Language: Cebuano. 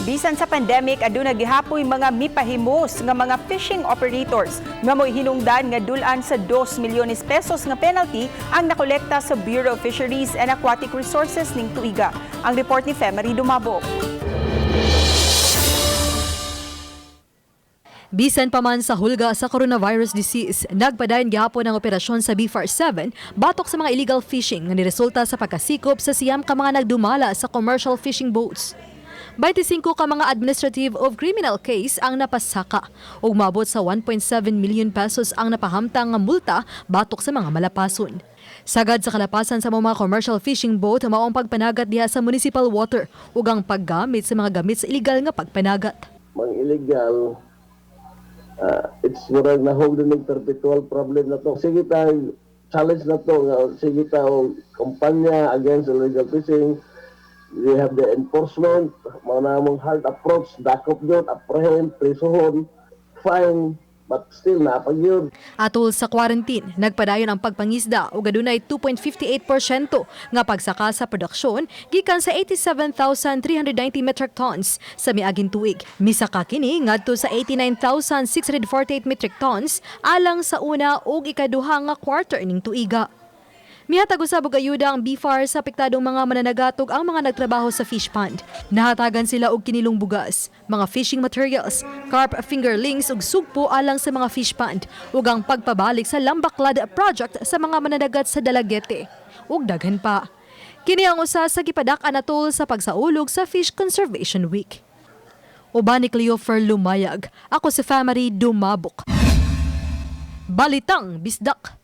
Bisan sa pandemic, aduna gihapoy mga mipahimos nga mga fishing operators nga mo'y hinungdan nga dulan sa 2 milyones pesos nga penalty ang nakolekta sa Bureau of Fisheries and Aquatic Resources ning tuiga. Ang report ni Femery Dumabok. Bisan pa man sa hulga sa coronavirus disease, nagpadayon gihapon ang operasyon sa BFAR 7 batok sa mga illegal fishing nga niresulta sa pagkasikop sa 9 ka mga nagdumala sa commercial fishing boats. 25 ka mga administrative of criminal case ang napasaka ug maabot sa 1.7 million pesos ang napahamtang nga multa batok sa mga malapason. Sagad sa kalapasan sa mga commercial fishing boat mao ang pagpanagat diha sa municipal water ug ang paggamit sa mga gamit sa illegal nga pagpanagat. Mga illegal, it's murag nahog din ng perpetual problem na to. Sige tayo, challenge na to, nga sige tayo, kampanya against illegal fishing. We have the enforcement, mga namong hard approach, dakop yun, apprehend, prisuhon, fine, but still napag yun. Atol sa quarantine, nagpadayon ang pagpangisda ug adunay 2.58% nga pagsaka sa produksyon gikan sa 87,390 metric tons sa miaging tuig. Misaka kini ngadto sa 89,648 metric tons alang sa una ug ikaduha nga quarter ning tuiga. Mihatag usab og ayuda ang BFAR sa apektadong mga mananagat ug ang mga nagtrabaho sa fish pond. Nahatagan sila og kinilong bugas, mga fishing materials, carp fingerlings ug sugpo alang sa mga fish pond ug ang pagpabalik sa Lambaklad project sa mga mananagat sa Dalaguete ug daghan pa. Kini ang usa sa gipadak-an atol sa pagsaulog sa Fish Conservation Week. Uban ni Cleofer Lumayag, ako si Family Dumabok. Balitang Bisdak.